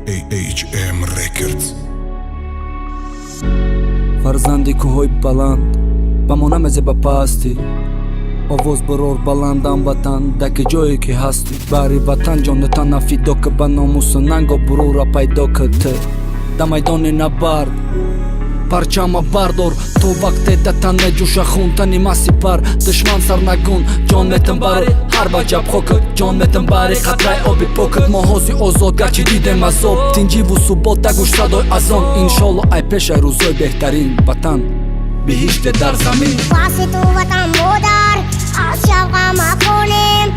AHM Records. Фарзанди кӯҳҳои баланд, ба мо намезеба пастӣ. Овоз барор баландам, ватан, даки ҷое ки ҳастӣ. Баҳри ватан ҷону тана фидо ки, ба номусу нанго бурура пайдо ки. Ту да майдони набард парчама бардор, то вақте да тан меҷӯша хун, тани ма сипар, душман сарнагун. Ҷон метам бари ҳар ваҷаб хокат, ҷон метам бари қатраи оби покат. Мо ҳози озод, гарчи дидем азоб, тинҷиву субот, дагӯш садои азон. Иншолло, ай пешай рӯзои беҳтарин, ватан биҳиште дар замин. Васи ту ватан модар, аз шавқа махонем,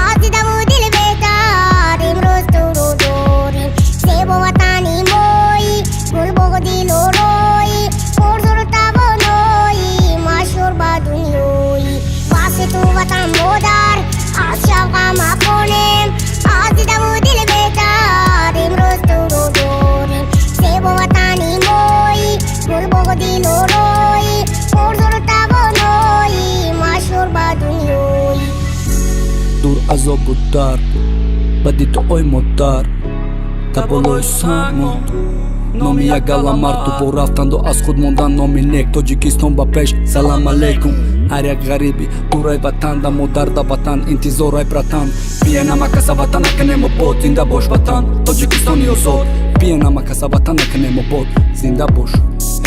аз дидаву дил беҳтар имрӯз туро дорем. Зебо ватани мои, гулбоғ, дилорои, пурзуру тавонои, машҳур ба дунёи. Васи ту ватан модар, аз шавқа махонем, аз дидаву дил беҳтар имрӯз туро дорем. Зебо ватани мои, гулбоғ, дилорои, пурзуру тавонои, машҳур ба дунёи. Дур азобу дард ба дидуои модар, та болои сангмонд номи як гала мард. Дубор рафтанду аз худ мондан номи нек. Тоҷикистон ба пеш! Салам алейкум ҳар як ғариби дурай ватан, да модар, да ватан интизорай, братан. Бия, намакаса, ватан накунем обод. Зинда бош, ватан, Тоҷикистони озод. Бия, намакаса, ватан накунем обод. Зинда бош,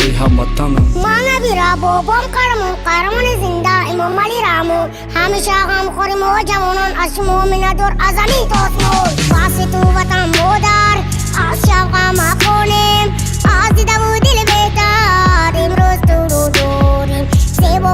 эй ҳамватанам. Ман набира бобом қаҳрамон, қаҳрамони зинда Эмомалӣ Раҳмон. Ҳамеша ғамхори мо ҷавонон, аз шумо миннатдор аз замин то осмон. Васи ту ватан модар, аз шавқа махонем, аз дидаву дил беҳтар имрӯз туро дорем. Зебо.